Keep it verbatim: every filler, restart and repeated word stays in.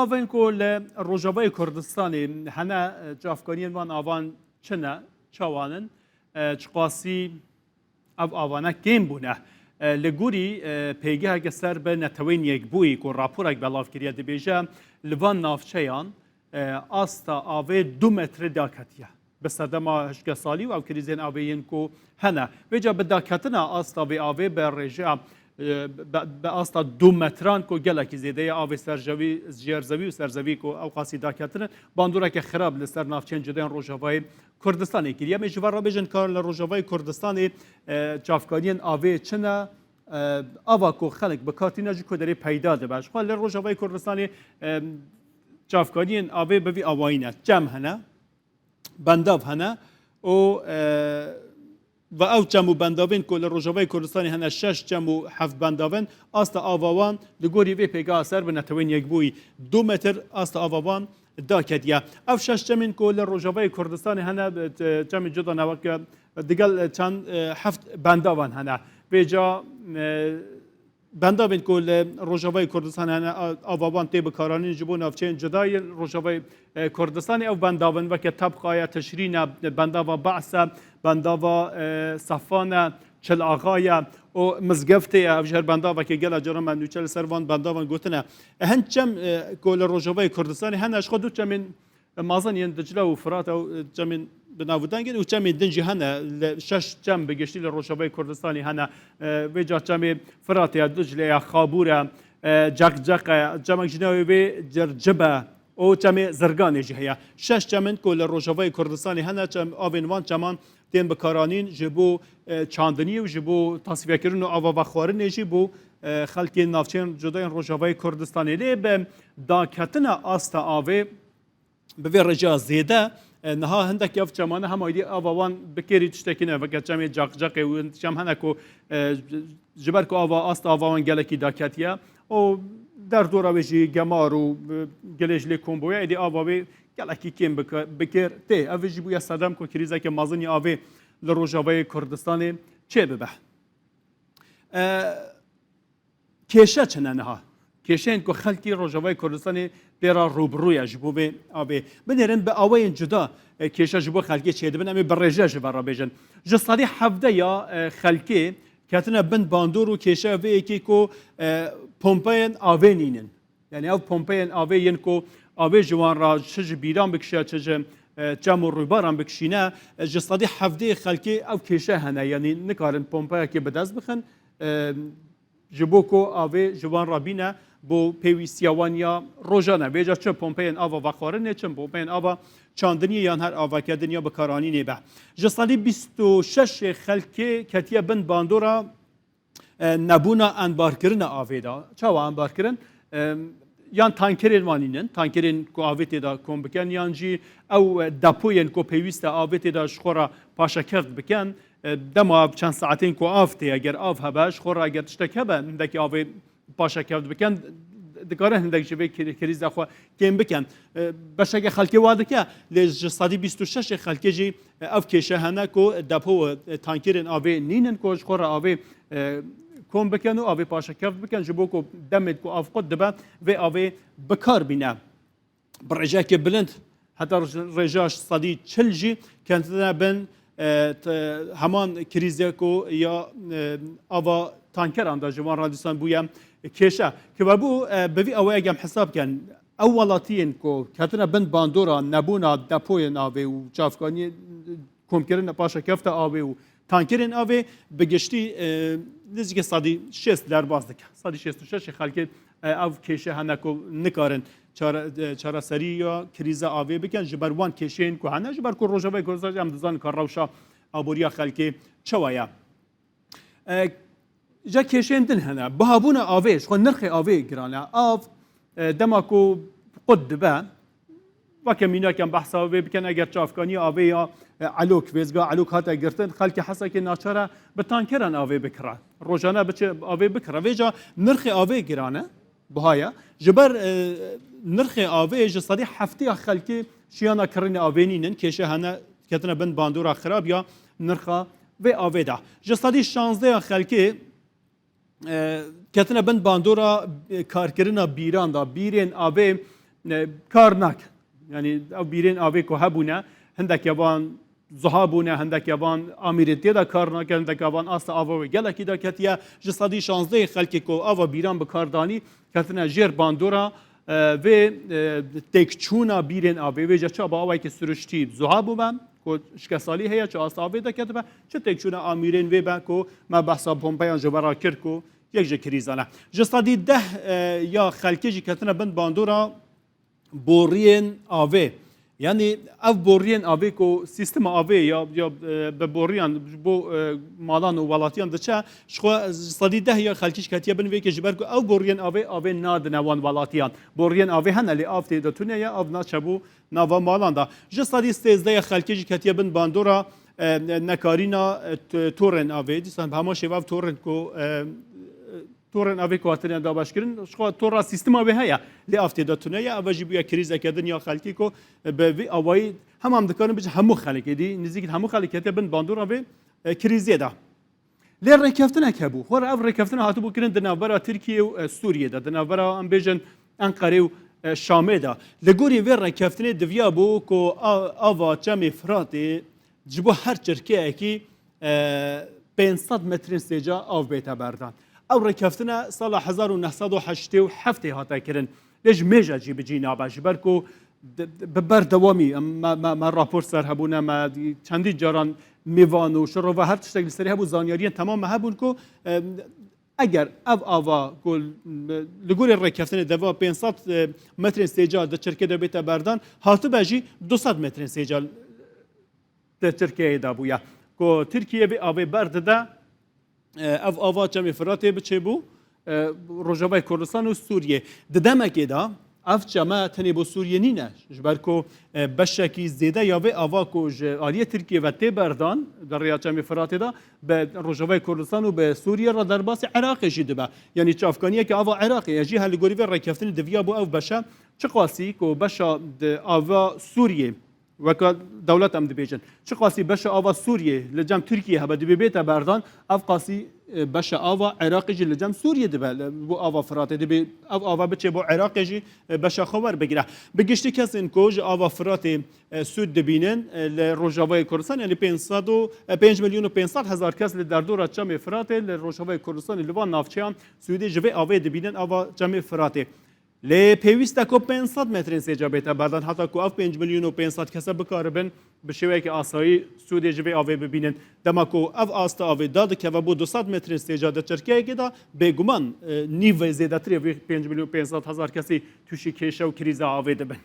Avên ku li Rojavayê Kurdistanê hene, e, çavkaniyên van avan çi ne, çawan in, e, çiqasî ev avane kêm bûne. E, li gorî, e, pêgeheke ser bi Neteweyên Yekbûyî ku raporek belav kiriye dibêje, li van navçeyan, e, asta avê du metre daketiye. Bi sedema hişkesalî û ew krîzên avê yên ku hene. Vêca bi daketina asta vê avê bi rêjeya, e, bi, bi asta du metran ku gelekî zêde ye, avê ser jewî, jerzewî û serzewî ku ew qasî daketine, bandoreke xirab li ser navçeyên cuda yên Rojavayê Kurdistanê kiriye. Em ê ji van re bêjin ka li Rojavayê Kurdistanê, e, çavkaniyên avê çi ne, e, ava ku xelk bi kar tîne ji ku derê peyda dibe. Ji xwe li Rojavayê Kurdistanê, e, çavkaniyên avê bi vî awayî ne. Çem hene, bendav hene û, e, ve ew çem û bendavên ku li Rojavayê Kurdistanê hene, şeş çem û heft bendav in, asta ava wan li gorî vê pêgeha ser bi Neteweyên Yekbûyî du metr asta ava wan daketiye. Ev şeş çemên ku li Rojavayê Kurdistanê hene, e, çemên cuda ne, weke digel çend, e, heft bendavan hene. Vêca, e, bendavên ku li Rojavayê Kurdistanê hene, a-, ava wan tê bikaranîn ji bo navçeyên cuda yên Rojavayê, e, Kurdistanê. Ev bendavin weke Tebqa ye, Tişrîn e, bendava Be's e, bendava, e, Sefan e, Çil Axa ye û Mizgeftê ye. Ev jî her bendavekê gela caran me nûçe li ser van bendavan gotine. E, hin çem, e, ku li Rojavayê Kurdistanê hene, ji xwe du çemên mezin yên Dicle û Firat ew, e, çemên bi nav û deng in û çemên din jî hene. Li şeş çem bi giştî li Rojavayê Kurdistanê hene. E, vêca çemê Firatê ye, Diclê ye, Xabûr e, e, Ceqceq e, çemek ji navê wê Circib e û çemê Zirganê jî heye. Şeş çem in ku li Rojavayê Kurdistanê hene, çem, avên van çeman tên bikaranîn ji bo, e, çandiniyê û ji bo tasfiyekirin û ava vexwarinê jî bo, e, xelkên navçeyên cuda yên Rojavayê Kurdistanê. Lê bi daketina asta avê bi vê rêjeya zêde, e, niha hindek ev çemane hema êdî ava wan bi kêrî tiştekî ne, veke çemê Caqcaqê û çem hene ku, e, ji ber ku ava, asta ava wan gelekî daketiye û derdora wê jî gemar û, e, gelê ji lê kom bûye, êdî ava wê gelekî kêm bike-, bi kêr tê. Ev jî bûye sedem ku krîzeke mezin ya avê li Rojavayê Kurdistanê çêbibe. E, Kêşe çi ne niha? Kêşeyên ku xelkî Rojavayê Kurdistanê pê re rûbirû ye ji bo vê avê. Binêrin bi awayên cuda, e, kêşe ji bo xelkê çêdibin, em ê bi rêje ji ve re bêjin. Ji sedî hevdeh ya, e, xelkê ketine bin bandor û kêşe vê yekê ku, e, pompeyên avê nînin. Yani ev pompeyên avê yên ku avê ji wan re çi ji bîran bikişe, çi ji, e, çem û rûbaran bikişîne, e, ji sedî hevdeh xelkê ev kêşe hene. Yani nikarin pompeyekê bi dest bixin, e, ji bo ku avê ji wan re bîne bo pêwîstiya wan ya rojane. Vêca çi pompeyên ava vexwarinê, çi pompeyên ava çandiniyê yan her aveke din ya bikaranînê be. Ji sedî bîst û şeş xelkê ketiye bin bandora, e, nebûna embarkirina avê de. Çawa embarkirin? E, yan tankerên wan nînin, tankerên ku avê tê de kom bikin, yan jî ew, e, depoyên ku pêwîst e avê tê de ji xwe re paşekeft bikin. E, dema çend saetên ku av tê, eger av hebe, ji xwe re eger tiştek hebe, hindekî avê paşekeft bikin, dikarin hindek ji vê kir-, krîza xwe kêm bikin. E, beşeke xelkê wa dike, lê ji sedî bîst û şeş xelkê jî, e, ev kêşe hene ku depo, e, tankerên avê nînin ku ji xwe re avê, e, kom bikin û avê paşekeft bikin, ji bo ku demê ku av qut dibe, vê avê bi kar bîne. Bi rêjeyeke bilind, heta rêjeya sedî çil jî ketine bin, e, te-, heman krîzê ku ya, e, ava tankeran de ji wan re dîsan bûye kêşe. Kevabû, e, bi vî awayek em hesab ken, ew welatiyên ku ketine bin bandora nebûna depoyên avê û çavkaniyê, komkirina paşekefta avê û tankerên avê bi giştî, e, nêzîkî sedî şêst derbas dike. Sedî şêst û şeş xelkê, e, ev kêşe hene ku nikarin çare-, e, çareserî ya krîza avê bikin. Ji ber wan kêşeyên ku hene, ji ber ku Rojavayê Kurdistanê em dizanin ka rewşa aboriya xelkê çawa ye. E, ja kêşeyên din hene. Bihabûna avê, ji xwe nirxê avê giran e. Av, e, dema ku qut dibe, weke mînak em behsa vê bikin, eger çavkaniya avê ya, e, Elok, vêzga Elok hate girtin, xelkê Hesekê naçar e bi tankeran avê bikire. Rojane biçe avê bikire. Vêca nirxê avê giran e, biha ye. Ji ber, e, nirxê avê ji sedî heftê ya xelkê şiyana kirinê avê nînin, kêşe hene, ketine bin bandora xirab ya nirxa vê avê de. Ji sedî şazdeh ya xelkê, e, ketine bin bandora, e, karkirina bîran de. Bîrên avê e, kar nakin. Yanî ew bîrên avê ku hebûne, hindek ya van zuha bûne, hindek ya van amîrên tê de kar nakin, hindek ya van asta ava wê gelekî daketiye. Ji sedî şazdehê xelkê ku ava bîran bi kar danî, ketine jêr bandora, e, vê, e, têkçûna bîrên avê. Vêca çaba awayekî siruştî zuha bûbe, ku şikesalî heye, çi asta avê daketibe, çi têkçûna amîrên vê be, ku me behsa pompeyan ji we re kir, ku yek ji krîzan e. Ji sedî deh, e, ya xelkê jî ketine bin bandora boriyên avê. Yanî ev boriyên avê ku sîstema avê ya, ya, e, bi boriyan ji bo, e, malan û welatiyan diçe, ji xwe sedî deh ya xelkê jî ketiye bin vê yekê, ji ber ku ew boriyên avê, avê nadine wan welatiyan. Boriyên avê hene, lê av tê de tune ye, av naçe bo nava malan de. Ji sedî sêzdeh ya xelkê jî ketiye bin bandora, e, nekarîna, e, t-, torên avê. Dîsan bi hema şêva ev torên ku, e, torên avê ku hatine dabeşkirin, ji xwe tora sîstema wê heye, lê av tê de tune ye. Ev jî bûye krîzeke din ya xelkê ku bi vî awayî hema em dikarin bêjin hemû xelkê dî, nêzîkî hemû xelkê hatiye bin bandora vê, e, krîzê de. Lê rêkeftinek hebû. Xwe re ev rêkeftina hatibû kirin di navbera Tirkiye û, e, Sûriyê de, di navbera, em bêjin, Enqerê û, e, Şamê de. Li gorî vê rêkeftinê diviya bû ku a-, ava Çemê Firatê ji bo her çirkeyekî, e, pênc sed metrên sêca av bête berdan. Ew rêkeftine sala hezar û neh sed û heştê û heftê hate kirin. Lê ji mêja cî bi cî nabe, ji ber ku di, di, bi berdewamî, em, me, me, me rapor ser hebûne, me çendî caran mêvan û şirova her tiştek li serê hebû, zanyariyên temam me hebûn ku, e, eger ev ava ku li gorî rêkeftinê deva pênc sed metrên sêca di çirkê de bête berdan, hatibe jî du sed metrên sêca di Tirkiyeyê de bûye. Ku Tirkiye vê avê berdide, e, ev ava Çemê Firatê biçê bo, e, Rojavayê Kurdistan û Sûriyê. Di demekê de ev çeme tenê bo Sûriyê nîne. Ji ber ku, e, beşekî zêde ya vê ava ku ji aliyê Tirkiyê ve tê berdan, di rêya Çemê Firatê de, bi Rojavayê Kurdistan û bi Sûriyê re derbasî Iraqê jî dibe. Yanî çavkaniyeke ava Iraqê ye jî, her li gorî vê rêkeftinê diviya bo ev beşe çiqasî ku beşa di ava Sûriyê, weka dewlet em dibêjin, çiqasî beşa ava Sûriyê li cem Tirkiyê hebe dibê bête berdan, ev qasî, e, beşa ava Iraqê jî li cem Sûriyê dibe, li, bo ava Firatê dibê, ev ava biçê bo Iraqê jî, e, beşa xwe werbigire. Bi giştî kesên ku ji ava Firatê, e, sûd dibînin, e, li Rojavayê Kurdistan, yanî pênc sed û, e, pênc milyon û pênc sed hezar kes li derdora Çemê Firatê li Rojavayê Kurdistanê, li van navçeyan sûdê ji vê avê dibînin, ava Çemê Firatê. Lê pêwîst e ku pênc sed metrên sêca bête berdan, heta ku ev pênc milyon û pênc sed kese bikaribin bi şêweyeke asayî sûdê ji vê avê bibînin. Dema ku ev asta avê dadikeve bo du sed metrên sêca di çirkeyekê de, bêguman, e, nîvê zêdetirê vê pênc milyon pênc sed hezar kesî tûşî kêşe û krîza avê dibin.